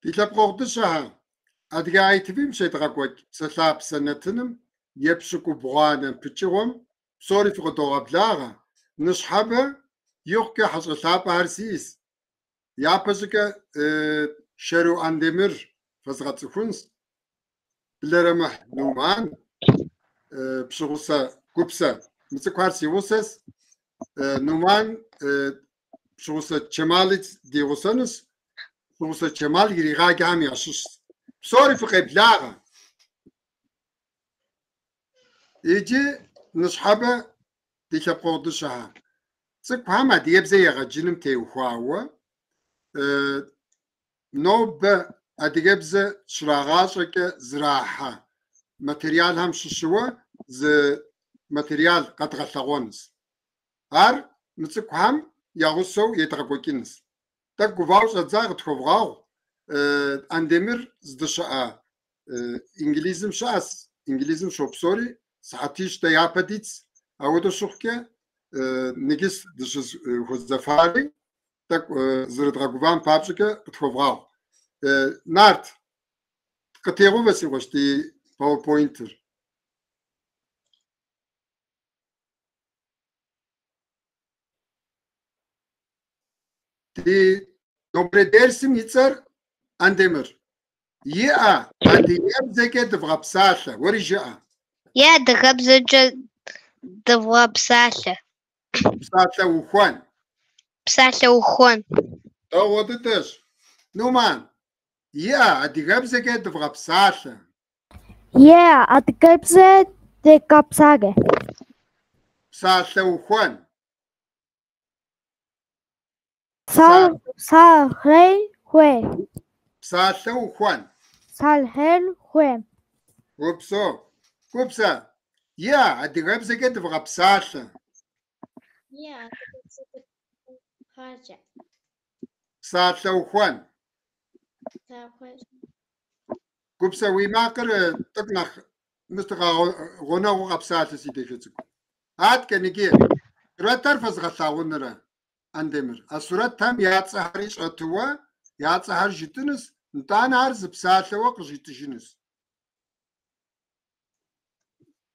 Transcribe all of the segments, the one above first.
Ди лъэпкъэгъу дыщэхэ, Адыгэ ITV-м щедгъэкӏуэкӏ Псалъапсэ нэтыным епщыкӏубгъуанэ пычыгъуэм псори фыкъыдогъэблагъэ. Ныщхьэбэ икъукӏэ хьэщӏэ лъапӏэхэр сиӏэс. Япэщӏыкӏэ Шэру Андемыр фэзгъэцӏыхунщ, Блэрэмыхь Нуман, Пщыгъусэ Гупсэ. Мы цӏыкӏухэр си гъусэс. Нуман Пщыгъусэ Чэмали ди гъусэнущ. Пщыгъусэ Чэмал иригъаджэхэм ящыщщ. Псори фыкъеблагъэ. Иджы ныщхьэбэ ди лъэпкъэгъу дыщэхэ. Цӏыкӏухэм адыгэбзэ егъэджыным теухуауэ нобэ адыгэбзэ щрагъащӏэкӏэ зрахьэ материалхэм щыщыуэ зы материал къэдгъэлъэгъуэнущ. Ар мы цӏыкӏухэм я гъусэу едгъэкӏуэкӏынущ. Тӏэкӏу гувауэ щӏэдза къытхуэвгъэгъу, Андемыр здыщыӏэ Инглизым щыӏэс, Инглизым щопсэури, сыхьэтищ дэ япэ дитс. Ауэдэу щыхъукӏэ, ныджыс дыщызэхуэзэфари, тӏэкӏу зэрыдгъэгувам папщӏэкӏэ къытхуэвгъэгъу. Нарт, къытегъэувэ си къуэш ди PowerPoint-р. Ди нобэрей дерсым и цӏэр Андемыр. Иӏэ, адыгэбзэкӏэ дывгъэпсалъэ, уэри жыӏэ. Е адыгэбзэкӏэ дывгъэпсалъэ. Псалъэ ухуэн. Псалъэ ухуэн. Дэгъуэ дыдэщ. Нуман, иӏэ, адыгэбзэкӏэ дывгъэпсалъэ. Е адыгэбзэ дегъэпсалъэ. Псалъэ ухуэн. Псалъэр хуей. Псалъэ ухуэн. Псалъэр хуей. Упсэу. Гупсэ. Иӏэ, адыгэбзэкӏэ дывгъэпсалъэ. Е адыгэбзэкӏэ дывгъэпсалъэ. Псалъэ ухуэн. Гупсэ, уи макъыр тӏэкӏу нэхъ гъунэгъуу къэпсалъэ, си дахэ цӏыкӏу. Аткӏэ, ныджы, сурэтхэр фэзгъэлъагъунрэ, Андемыр. А сурэтхэм я цӏэхэри щӏэтыуэ, я цӏэхэр жытӏынущ, нтӏанэ ар зы псалъэуэ къыжытӏыжынущ.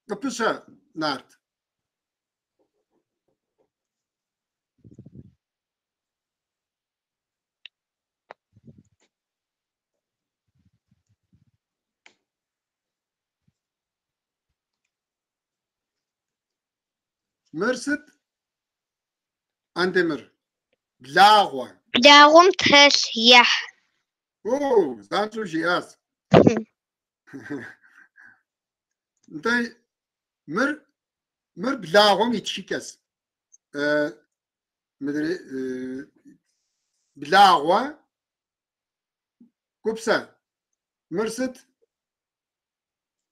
Къыпыщэ, Нарт. Мыр сыт? Андемыр. Благъуэ. Благъуэм телъ ехь. О, занщӏэу жиӏащ. Нтӏэ, мыр, мыр благъуэм и тхыкӏэщ. Мыдрей благъуэ. Гупсэ. Мыр сыт?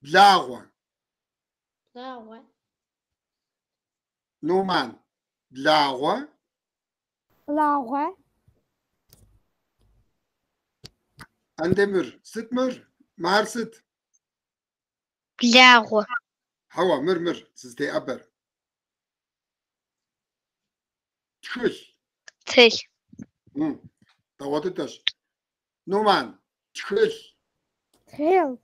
Благъуэ. Благъуэ. Нуман. Благъуэ. Благъуэ. Андемыр. Сыт мыр? Мар сыт? Благъуэ. Хьэуэ, мыр, мыр, сызытеӏэбэр. Тхылъ. Тхылъ. Дэгъуэ дыдэщ. Нуман, тхылъ. Тхылъ.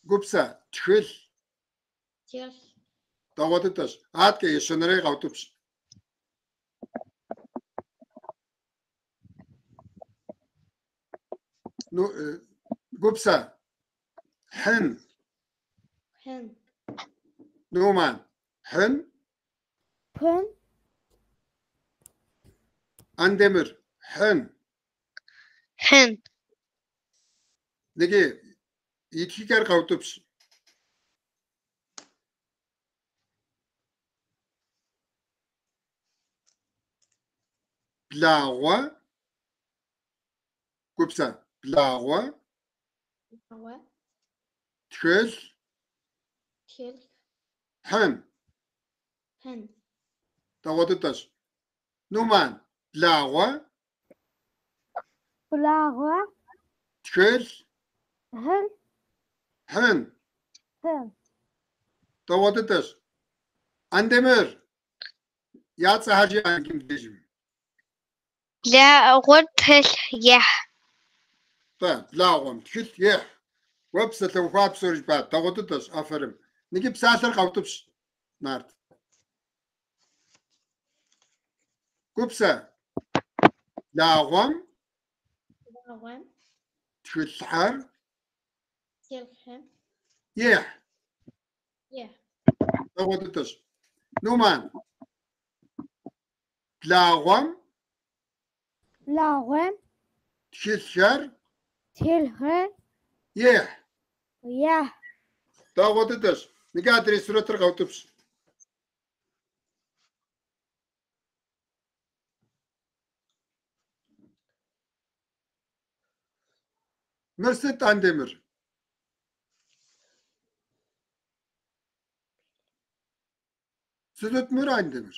Гупсэ, тхылъ. Тхылъ. Дэгъуэ дыдэщ. Аткӏэ ещанэрей къэутӏыпщ. Ну, Гупсэ, хьын. Хьын. Нуман, хьын. Пын. Андемыр, хьын. Хьын. Ныджы, и тхыкӏэр къэутӏыпщ. Благъуэ. Гупсэ, благъуэ. Благъуэ. Тхылъ. Тхылъ. Хьын. Хьын. Дэгъуэ дыдэщ. Нуман, благъуэ. Благъуэ. Тхылъ. Хьын. Хьын. Хьын. Дэгъуэ дыдэщ. Андемыр, я цӏэхэр жыӏэ мыбдежым. Благъуэм тхылъ ехь. Тӏэ, благъуэм тхылъ ехь. Уэ псалъэухар псори жыпӏа, дэгъуэ дыдэщ, афэрым. Ныджы псалъэр къэутӏыпщ, Нарт. Гупсэ. Благъуэм Благъуэм тхылъхэр тхылъхэр ехь. ехь. Дэгъуэ дыдэщ. Нуман. Благъуэм Благъуэм тхылъхэр тхылъхэр ехь. ехь. Дэгъуэ дыдэщ. Ныджы адрей сурэтыр къэутӏыпщ. Мыр сыт, Андемыр? Сытыт мыр, Андемыр?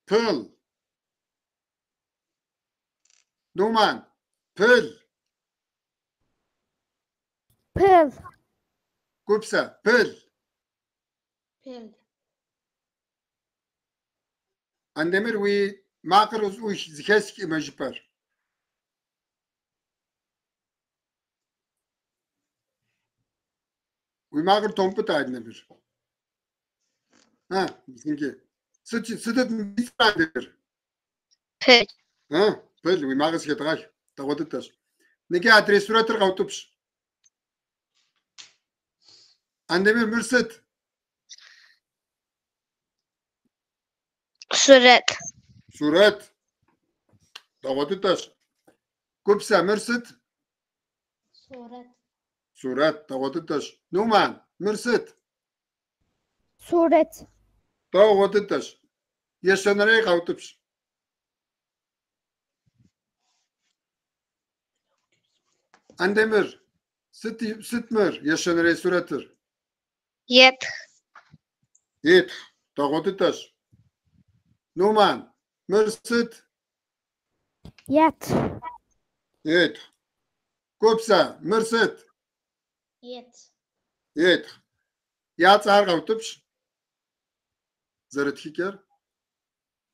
Пыл. Нуман. Пыл. Пыл. Гупсэ. Пыл. Пыл. Андемыр уи макъыр зэхэсхкъымэ жыпӏэр. Уи макъыр томпӏытӏэ, Андемыр. А, мисынки. Сыт сытыт мыбы Андемыр? Пыл. А, пыл, уи макъыр зэхедгъэх. Дэгъуэ дыдэщ. Ныджы адрей сурэтыр къэутӏыпщ. Андемыр мыр сыт? Сурэт. Сурэт. Дэгъуэ дыдэщ. Гупсэ, мыр сыт? Сурэт. Сурэт, дэгъуэ дыдэщ. Нуман, мыр сыт? Сурэт. Дэгъуэ дыдэщ. Ещанэрей къэутӏыпщ. Андемыр, сыт сыт мыр ещанэрей сурэтыр? Етх. Етх. Дэгъуэ дыдэщ. Нуман, мыр сыт? Етх. Етх. Гупсэ, мыр сыт? Ет. Етх. Я цӏэр къэутӏыпщ. Зэрытхыкӏэр.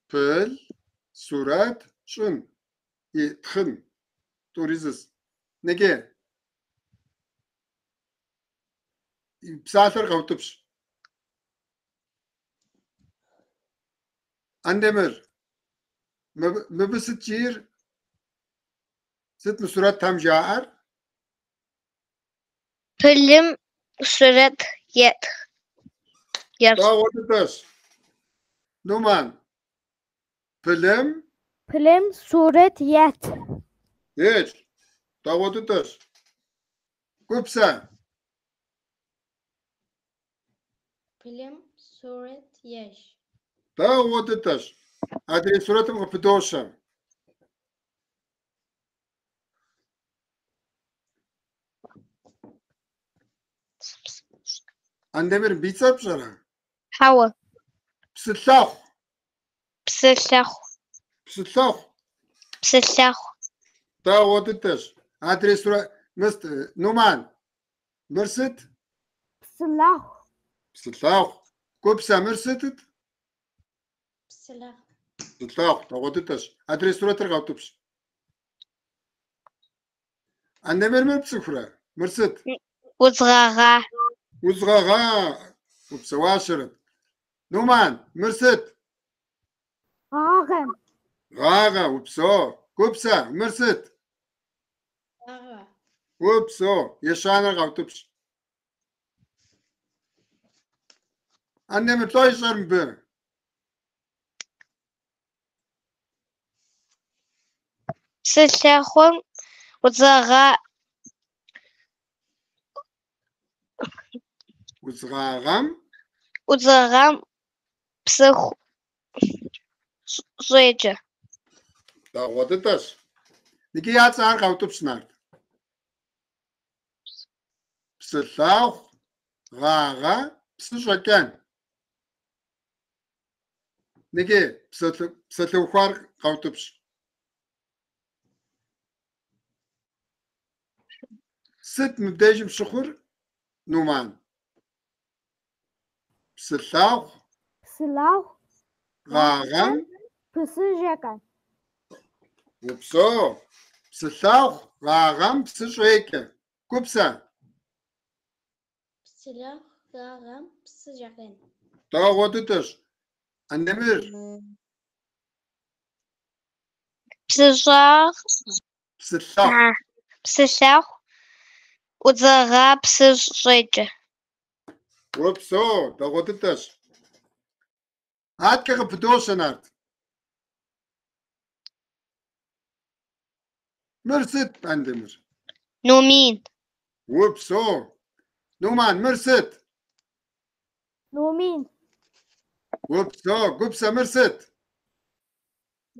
Пыл, сурэт, щӏын. И тхын. Тӏури зыс. Ныджы. Псалъэр къэутӏыпщ. Андемыр, мыбы сыт жиӏэр? Сыт мы сурэтхэм жаӏэр? Пылым сурэт етх. Ещӏ. Дэгъуэ дыдэщ. Нуман, пылым Пылым сурэт етх. ещӏ. Дэгъуэ дыдэщ. Гупсэ, Пылым сурэт ещӏ. дэгъуэ дыдэщ. Адрей сурэтым къыпыдощэ. Андемыр, мыбы и цӏэр пщӏэрэ? Хьэуэ. Псылъэхъу. Псылъэхъу. Псылъэхъу. Псылъэхъу. Дэгъуэ дыдэщ. Адрей сурэт мыст Нуман. Мыр сыт? Псылъэхъу. Псылъэхъу. Гупсэ, мыр сытыт? Псылъэхъу. Псылъэхъу, дэгъуэ дыдэщ. Адрей сурэтыр къэутӏыпщ. Андемыр мыр пцӏыхурэ? Мыр сыт? Удз гъэгъа. Удз гъэгъа. Упсэуащэрэт. Нуман, мыр сыт? Гъагъэ. Гъагъэ, упсэу. Гупсэ, мыр сыт? Гъагъэ. Упсэу. Ещанэр къэутӏыпщ. Андемыр, лӏо ищӏэр мыбы? Псылъэхъум удз гъэгъа Удз гъагъэм удз гъэгъам псыху щӏекӏэ. Дэгъуэ дыдэщ. Ныджы я цӏэр къэутӏыпщ, Нарт. Псылъэхъу, гъагъэ, псы щӏэкӏэн. Ныджы псалъэухар къэутӏыпщ. Сыт мыбдежым щыхъур, Нуман? Псылъэхъу, Псылъэхъу Гъагъэм псы щӏекӏэ. Упсэу. Псылъэхъу гъагъэм псы щӏекӏэ. Гупсэ. Псылъэхъу гъагъэм псы щӏекен. Дэгъуэ дыдэщ. Андемыр. Псыщӏагъ Псылъэхъу. Псылъэхъу удз гъэгъа псы щӏекӏэ. Упсэу, дэгъуэ дыдэщ. Адэкӏэ къыпыдощэ, Нарт. Мыр сыт, Андемыр? Номин. Упсэу. Нуман, мыр сыт? Номин. Упсэу. Гупсэ, мыр сыт?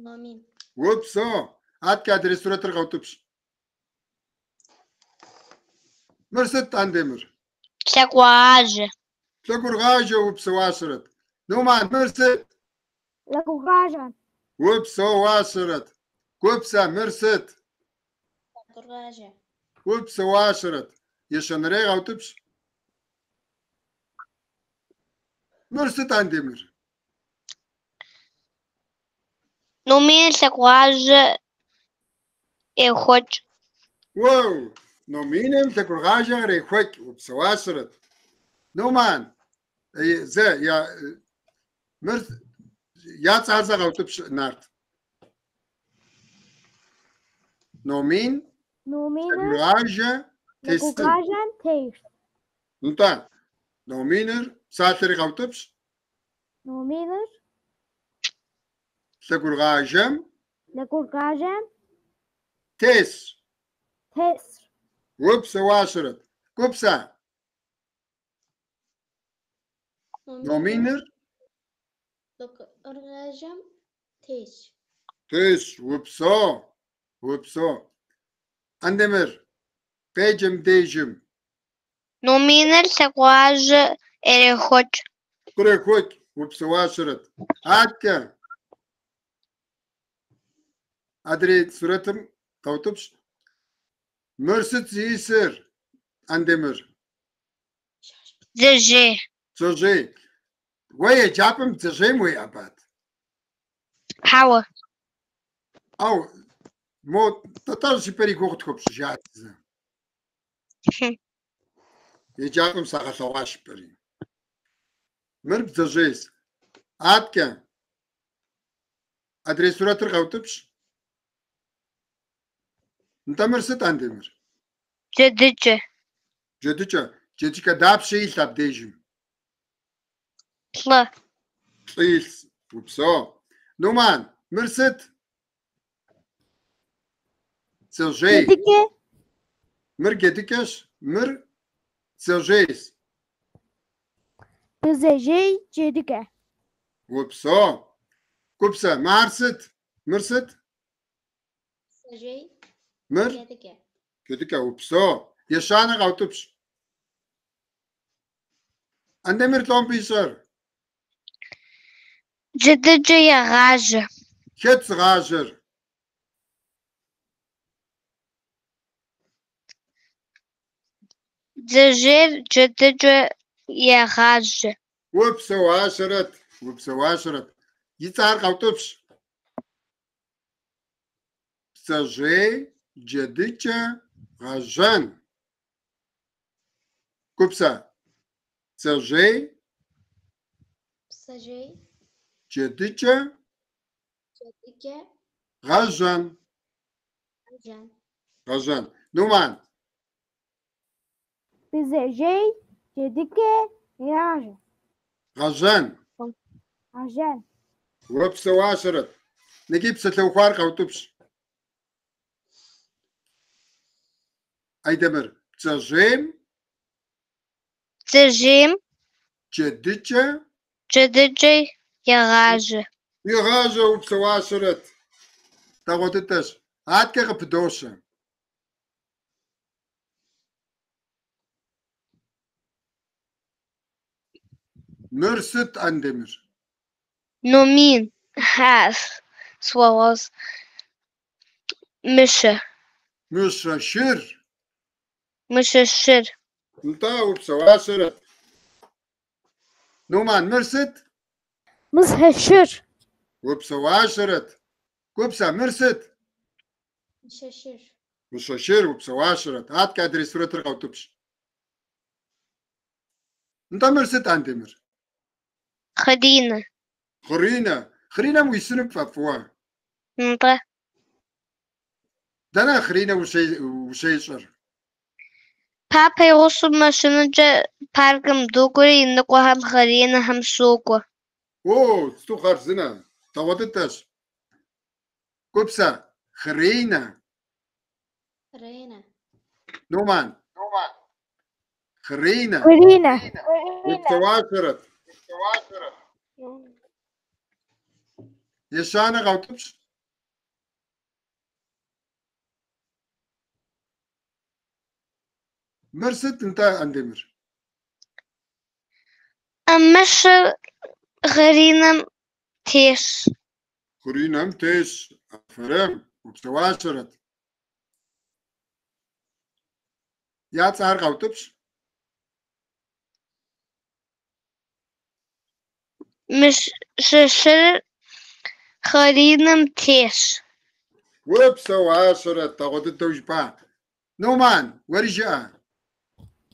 Номин. Упсэу. Адэкӏэ адрей сурэтыр къэутӏыпщ. Мыр сыт, Андемыр? Лъакъуэрыгъажэ. Лъакъуэрыгъажэ, упсэуащэрэт. Нуман, мыр сыт? Лъакъуэрыгъажэ. Упсэуащэрэт. Гупсэ, мыр сыт? Лъакъуэрыгъажэ. Упсэуащэрэт. Ещанэрей къэутӏыпщ. Мыр сыт, Андемыр? Номин лъакъуэрыгъажэ ирехуэкӏ. Уэу, номиным лъакъуэрыгъажэ кърехуэкӏ, упсэуащэрэт. Нуман, зэ, я, мыр я цӏэр зэ къэутӏыпщ, Нарт. Номин, Номиныр лъакъуэрыгъажэ тесын. лъакъуэрыгъажэм тесщ. Нтӏэ, номиныр псалъэри къэутӏыпщ. Номиныр Лъакъуэрыгъажэм лъакъуэрыгъажэм тесщ. тесщ. Упсэуащэрэт. Гупсэ, номиныр Лъакъуэрыгъажэм тесщ. тесщ. Упсэу, упсэу. Андемыр, къеджэ мыбдежым. Номиныр лъакъуэрыгъажэ ирехуэкӏ. Кърехуэкӏ, упсэуащэрэт. Адэкӏэ адрей сурэтым къэутӏыпщ. Мыр сыт зиӏысыр, Андемыр? Бдзэжьей. Бдзэжьей. Уэ еджапӏэм бдзэжьейм уеӏэбат? Хьэуэ. Ау, мо Тӏэтӏэжь жыпӏэри гугъу къытхуэпщӏыжат зэ. Еджапӏэм сагъэлъэгъуащ жыпӏэри. Мыр бдзэжьейщ. Адэкӏэ адрей сурэтыр къэутӏыпщ. Нтӏэ мыр сыт, Андемыр? Джэдыкӏэ. Джэдыкӏэ. Джэдыкӏэ дапщэ илъ абдежым? Плӏы. Плӏы илъ. Упсэу. Нуман, мыр сыт? Бдзэжьей. Джэдыкӏэ. Мыр джэдыкӏэщ, мыр бдзэжьейщ. Бдзэжьей, джэдыкӏэ. Упсэу. Гупсэ, мыр сыт? Мыр сыт? Бдзэжьей, Мыр джэдыкӏэ. джэдыкӏэ, упсэу. Ещанэ къэутӏыпщ. Андемыр лӏо мыбы ищӏэр? Джэдыкӏэ егъажьэ. Хэт зыгъажьэр? Бдзэжьейр джэдыкӏэ егъажьэ. Упсэуащэрэт, упсэуащэрэт. И цӏэр къэутӏыпщ. Бдзэжьей, джэдыкӏэ, гъэжьэн. Гупсэ. Бдзэжьей, Бдзэжьей, джэдыкӏэ, джэдыкӏэ, гъэжьэн. гъэжьэн. Гъэжьэн. Нуман. Бдзэжьей, джэдыкӏэ, егъажьэ. Гъэжьэн. Гъэжьэн. Упсэуащэрэт. Ныги псалъэухар къэутӏыпщ. Айдэмыр, бдзэжьейм Бдзэжьейм джэдыкӏэ джэдыкӏэ егъажьэ. егъажьэ, упсэуащэрэт. Дэгъуэ дыдэщ. Адэкӏэ къыпыдощэ. Мыр сыт, Андемыр? Номин. Хьа, сфӏэгъуэщ. Мыщэ. Мыщэ шыр. Мыщэ шыр. Нтӏэ, упсэуащэрэт. Нуман, мыр сыт? Мыщэ шыр. Упсэуащэрэт. Гупсэ, мыр сыт? Мыщэ шыр. Мыщэ шыр, упсэуащэрэт. Аткӏэ адрей сурэтыр къэутӏыпщ. Нтӏэ мыр сыт, Андемыр? Хъыринэ. Хъыринэ. Хъыринэм уисыну пфӏэфӏ уэ? Нтӏэ. Дэнэ хъыринэ ущещӏэр? Папэ и гъусэу машинэкӏэ паркым докӏуэри иныкъуэхэм хъыринэхэм сокӏуэ. О, сыту хъарзынэ, дэгъуэ дыдэщ. Гупсэ, хъыринэ. Хъыринэ. Нуман. Хъыринэ. Хъыринэ. Упсэуащэрэт. Ещанэ къэутӏыпщ. Мыр сыт нтӏэ, Андемыр? Мыщэр хъыринэм тесщ. Хъыринэм тесщ. Афэрым, упсэуащэрэт. Я цӏэр къэутӏыпщ. Мыщэ шырыр хъыринэм тесщ. Упсэуащэрэт, дэгъуэ дыдэу жыпӏа. Нуман, уэри жыӏэ.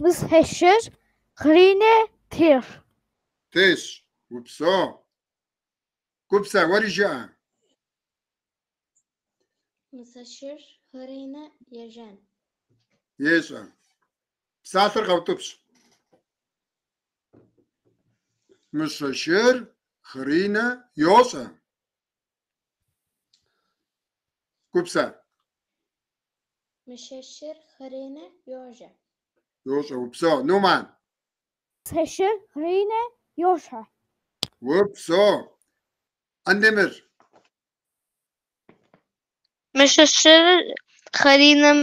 Мыщэ шыр хъыринэ тесщ. Тесщ, упсэу. Гупсэ, уэри жыӏэ. Мыщэ шыр хъыринэ ежэн. Ещӏэ. Псалъэр къэутӏыпщ. Мыщэ шыр хъыринэ йощӏэ. Гупсэ. Мыщэ шыр хъыринэ йожьэ. Йощӏэ, упсэу. Нуман. Мыщэ шыр хъыринэ йощӏэ. Упсэу. Андемыр. Мыщэ шырыр хъыринэм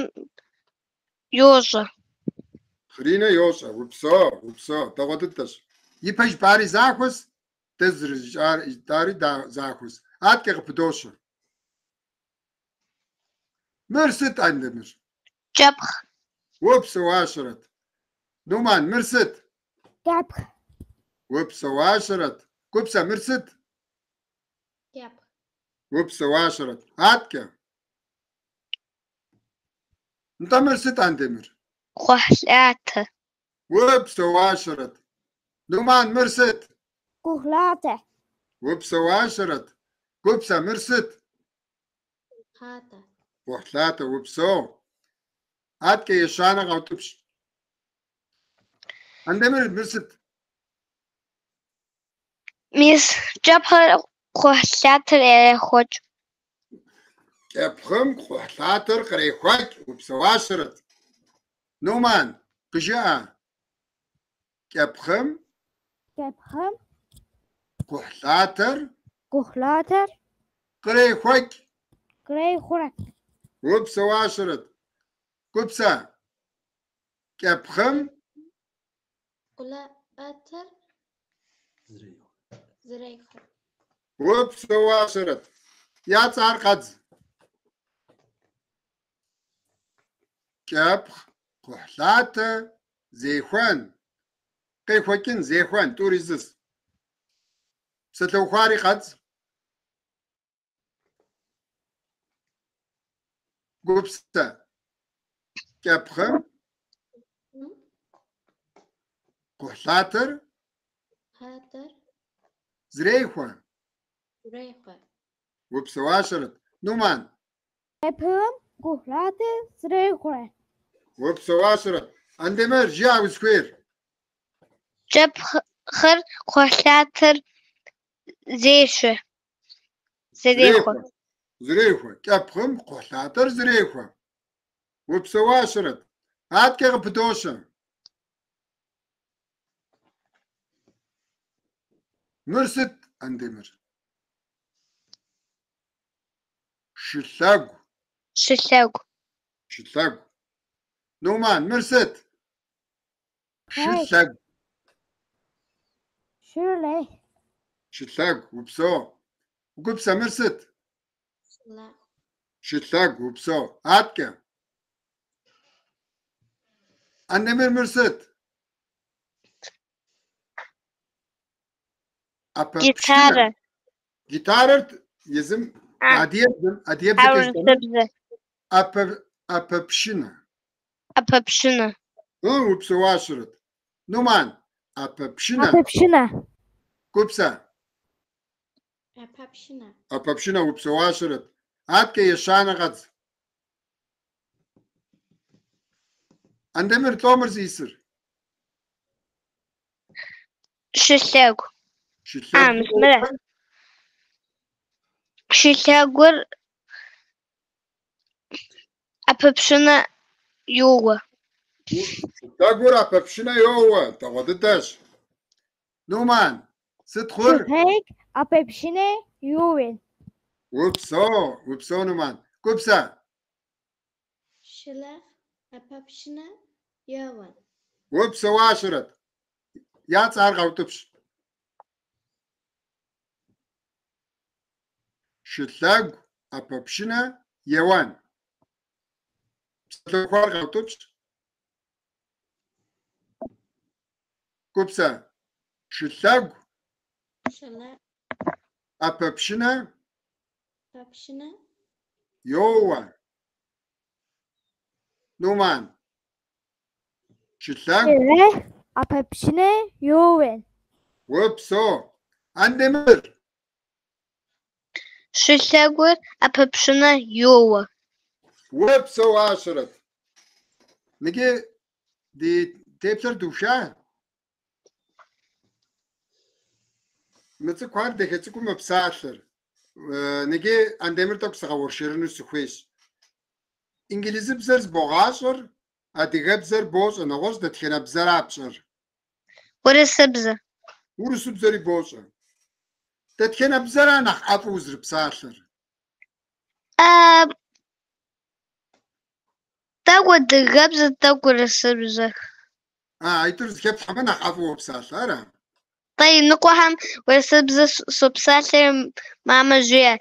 йощӏэ. Хъыринэ йощӏэ. Упсэу, упсэу. Дэгъуэ дыдэщ. Ипэ жыпӏари захуэщ, дэ зэрыжытӏари захуэщ. Аткӏэ къыпыдощэ. Мыр сыт, Андемыр? Кӏэпхъ. Упсэуащэрэт. Нуман, мыр сыт? Кӏэпхъ. Упсэуащэрэт. Гупсэ, мыр сыт? Кӏэпхъ. Упсэуащэрэт. Аткӏэ. Нтӏэ мыр сыт, Андемыр? Кхъухьлъатэ. Упсэуащэрэт. Нуман, мыр сыт? Кхъухьлъатэ. Упсэуащэрэт. Гупсэ, мыр сыт? Кхъухьлъатэ. Кхъухьлъатэ, упсэу. Аткӏэ ещанэ къэутӏыпщ. Андемыр, мыр сыт? Мис кӏэпхъыр кхъухьлъатэр ирехуэкӏ. Кӏэпхъым кхъухьлъатэр кърехуэкӏ, упсэуащэрэт. Нуман, къыжыӏэ. Кӏэпхъым Кӏэпхъым кхъухьлъатэр кхъухьлъатэр кърехуэкӏ. кърехуэкӏ. Упсэуащэрэт. Гупсэ, кӏэпхъым Кхъухьлъатэр зэрехуэ. Упсэуащэрэт. Я цӏэр къэдз. Кӏэпхъ, кхъухьлъатэ, зехуэн. Къехуэкӏын, зехуэн, тӏури зыщ. Псалъэухари къэдз. Гупсэ. Кӏэпхъым кхъухьлъатэр Кхъухьлъатэр зэрехуэ. зэрехуэ. Упсэуащэрэт. Нуман. Кӏэпхъым кхъухьлъатэр зэрехуэ. Упсэуащэрэт. Андемыр, жыӏэ узыхуейр. Кӏэпхъыр кхъухьлъатэр зешэ. Зэрехуэ. Зэрехуэ. Кӏэпхъым кхъухьлъатэр зэрехуэ. Упсэуащэрэт. Аткӏэ къыпыдощэ. Мыр сыт, Андемыр? Шылъэгу. Шылъэгу. Шылъэгу. Нуман, мыр сыт? Шылъэгу. Шылъэгу. Шылъэгу, упсэу. Гупсэ, мыр сыт? Шылъэгу. Шылъэгу, упсэу. Аткӏэ. Андемыр, мыр сыт? ӏэпэпшынэ. Гитарэ. Гитарэр езым А. адыгэбзэм адыгэбзэкӏэ жытӏэмэ Урысыбзэ. ӏэпэ ӏэпэпшынэ. ӏэпэпшынэ. Упсэуащэрэт. Нуман, ӏэпэпшынэ. Ӏэпэпшынэ. Гупсэ. ӏэпэпшынэ. ӏэпэпшынэ упсэуащэрэт. Аткӏэ ещанэ къэдз. Андемыр лӏо мыр зиӏысыр. Шылъэгу. Шылъэгу. Мис мыра. Шылъэгур ӏэпэпшынэ йоуэ. Шылъэгур ӏэпэпшынэ йоуэ. Дэгъуэ дыдэщ. Нуман, сыт хъур? Шылъэгу ӏэпэпшынэ йоуэн. Упсэу, упсэу, Нуман. Гупсэ. Шылъэгу ӏэпэпшынэ еуэн. Упсэуащэрэт. Я цӏэр къэутӏыпщ. Шылъэгу ӏэпэпшынэ еуэн. Псалъэухар къэутӏыпщ. Гупсэ. Шылъэгу Шылъэгу ӏэпэпшынэ ӏэпэпшынэ йоуэ. Нуман. Шылъэгу Шылъэгу ӏэпэпшынэ йоуэн. Упсэу. Андемыр. Шылъэгур ӏэпэпшынэ йоуэ. Упсэуащэрэт. Ныджы ди теплъэр духа. Мы цӏыкӏухэр дахэ цӏыкӏуу мэпсалъэр. Ныджы Андемыр тӏэкӏу сыгъэуэршэрыну сыхуейщ. Инглизыбзэр зыбогъащӏэр, адыгэбзэр бощӏэ, нэгъуэщӏ дэтхэнэ бзэра пщӏэр? Урысыбзэ. Урысыбзэри бощӏэ. Дэтхэнэ бзэра нэхъ ӏэфӏу узэрыпсалъэр? Тӏэкӏу адыгэбзэ, тӏэкӏу урысыбзэ. Аитӏур зэхэплъхьэмэ нэхъ ӏэфӏу уопсалъэ, ара? Тӏэ иныкъуэхэм урысыбзэ сопсалъэри мамэ жеӏэ,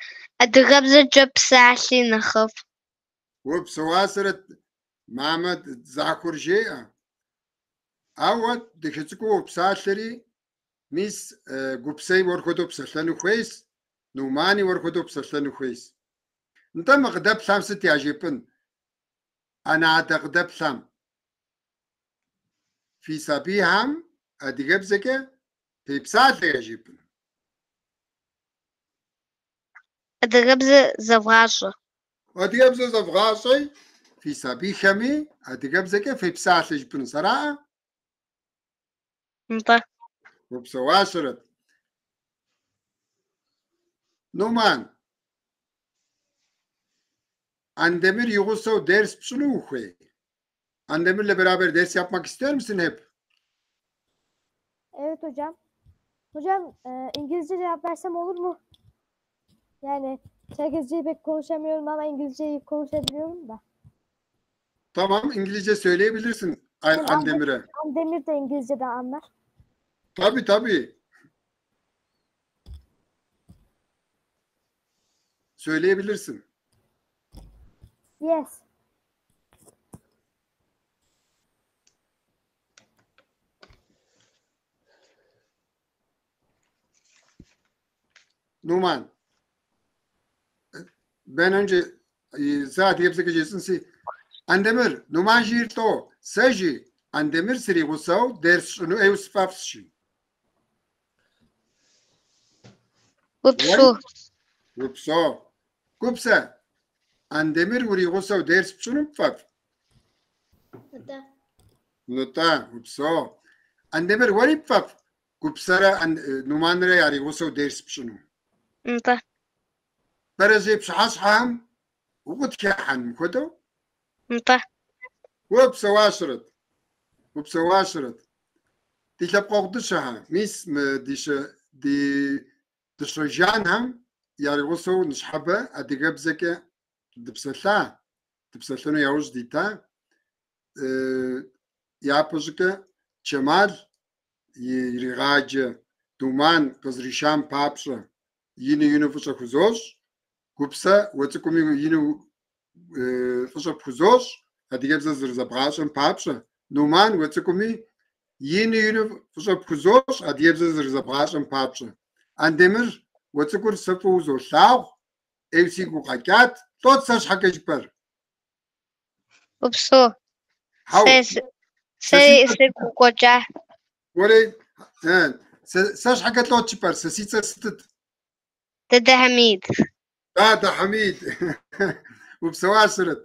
адыгэбзэкӏэ псалъи нэхъыфӏ. Упсэуащэрэт, мамэ захуэр жеӏэ. Ауэ дахэ цӏыкӏуу уопсалъэри, мис Гупсэи уэр хуэдэу псэлъэну хуейс, Нумани уэр хуэдэу псэлъэну хуейс. Нтӏэ мы къыдэплъам сыт яжепӏын? Анэ-адэ къыдэплъам. Фи сабийхэм адыгэбзэкӏэ фепсалъэ яжепӏын. Адыгэбзэ зэвгъащӏэ. Адыгэбзэ зэвгъащӏи, фи сабийхэми адыгэбзэкӏэ фепсалъэ жыпӏэнущ, араӏэ? Нтӏэ. Упсэуащэрэт. Нуман, Андемыр и гъусэу дерс пщӏыну ухуей? Andemir'le beraber ders yapmak ister misin hep? Evet hocam. Hocam İngilizce cevap versem olur mu? Yani Çerkezceyi pek konuşamıyorum ama İngilizceyi konuşabiliyorum da. Tamam, İngilizce söyleyebilirsin Andemir'e. Andemir de İngilizce de anlar. Tabii tabii. Söyleyebilirsin. Yes. Numan, ben önce сэ адыгэбзэкӏэ жесӏэнси, Андемыр, Нуман жиӏэр лӏо, сэ жи, Андемыр сригъусэу дерс сщӏыну ӏейуэ сфӏэфӏщ жи. Упсэу. Упсэу. Гупсэ, Андемыр уригъусэу дерс пщӏыну пфӏэфӏ? Нтӏэ. Нтӏэ, упсэу. Андемыр, уэри пфӏэфӏ Гупсэрэ Нуманрэ яригъусэу дерс пщӏыну? Нтӏэ. Бэрэжьей пщыхьэщхьэхэм укъытхыхьэн мыпхуэдэу? Нтӏэ. Упсэуащэрэт. Упсэуащэрэт. Ди лъэпкъэгъу дыщэхэ, мис мы ди дыщэ жанхэм яригъусэу ныщхьэбэ адыгэбзэкӏэ дыпсэлъа, дыпсэлъэну яужь дита. Япэщӏыкӏэ Чэмал иригъаджэ Думан къызэришам папщӏэ ину ину фӏыщӏэ хузощӏ. Гупсэ, уэ цӏыкӏуми ину фӏыщӏэ пхузощӏ адыгэбзэ зэрызэбгъащӏэм папщӏэ. Нуман, уэ цӏыкӏуми ину ину фӏыщӏэ пхузощӏ адыгэбзэ зэрызэбгъащӏэм папщӏэ. Андемыр, уэ цӏыкӏур сэ фӏыуэ узолъагъу, ӏейуэ сигу укъэкӏат. Лӏот сэ щхьэкӏэ жыпӏэр? Упсэу. Хьэу. Сэ Сэ сэри си цӏэр сигу укъэкӏа. Уэрей, сэ щхьэкӏэ лӏот жыпӏэр? Сэ си цӏэр сытыт? Дадэ Хьэмид. Дадэ Хьэмид. Упсэуащэрэт.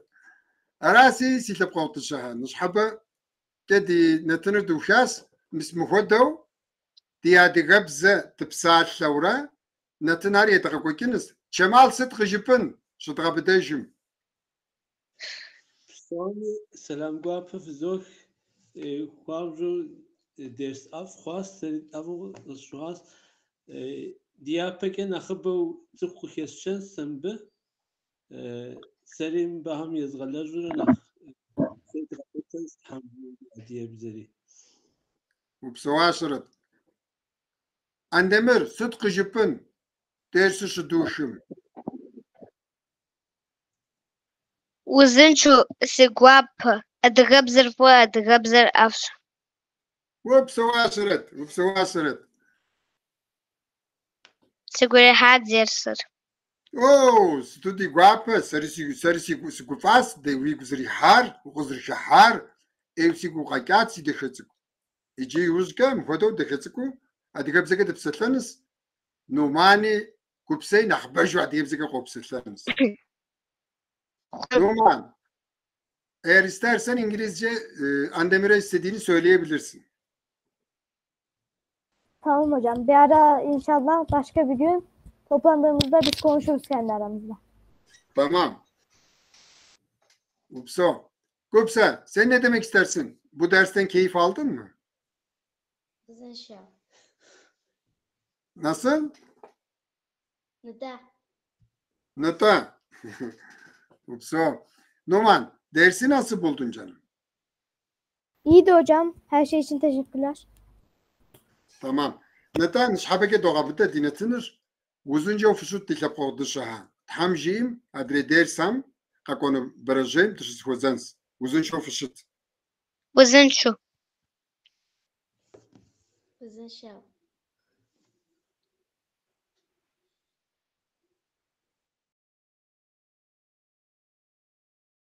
Араси, си лъэпкъэгъу дыщэхэ, ныщхьэбэкӏэ ди нэтыныр дыухащ. Мис мыхуэдэу ди адыгэбзэ дыпсалъэурэ нэтынхэр едгъэкӏуэкӏынущ. Чэмал сыт къыжыпӏын щыдгъэбыдэжым? Псоми сэлам гуапэ фызох. Хуабжьу дерс ӏэфӏ хъуащ, сэри ӏэфӏу къысщыхъуащ. Ди япэкӏэ нэхъыбэу цӏыху къыхэсшэнщ сэ мыбы. Сэри мыбыхэм езгъэлэжьурэ нэхъ дгъэкӏуэтэнщ Тхьэм адыгэбзэри. Упсэуащэрэт. Андемыр, сыт къыжыпӏын дерсыр щыдухым? Узыншэу, си гуапэ. Адыгэбзэр фӏы, адыгэбзэр ӏэфӏщ. Упсэуащэрэт, упсэуащэрэт. Сигу ирихьа дерсыр. Оу, сыту ди гуапэ, сэри сыгуфӏащ дэ уигу зэрихьар, укъызэрыхыхьар, ӏейуэ сигу укъэкӏат, си дахэ цӏыкӏу. Иджы иужькӏэ мыпхуэдэу дахэ цӏыкӏуу адыгэбзэкӏэ дыпсэлъэнущ, Нумани Гупсэй нэхъыбэжу адыгэбзэкӏэ къопсэлъэнущ. Numan, eğer istersen İngilizce Andemir'e istediğini söyleyebilirsin. Tamam hocam. Bir ara inşallah başka bir gün toplandığımızda biz konuşuruz kendi aramızda. Tamam. Upso. Gupse, sen ne demek istersin? Bu dersten keyif aldın mı? Узыншэу. Nasıl? Нытӏэ. Nata. Upso. Numan, dersi nasıl buldun canım? İyiydi hocam. Her şey için teşekkürler. Tamam. Нытӏэ, ныщхьэбэкӏэ догъэбыдэ ди нэтыныр. Узыншэу фыщыт ди лъэпкъэгъу дыщэхэ. Тхьэм жиӏэм адрей дерсхэм къэкӏуэну бэрэжьейм дыщызэхуэзэнщ. Узыншэу фыщыт. Узыншэу. Узыншэу.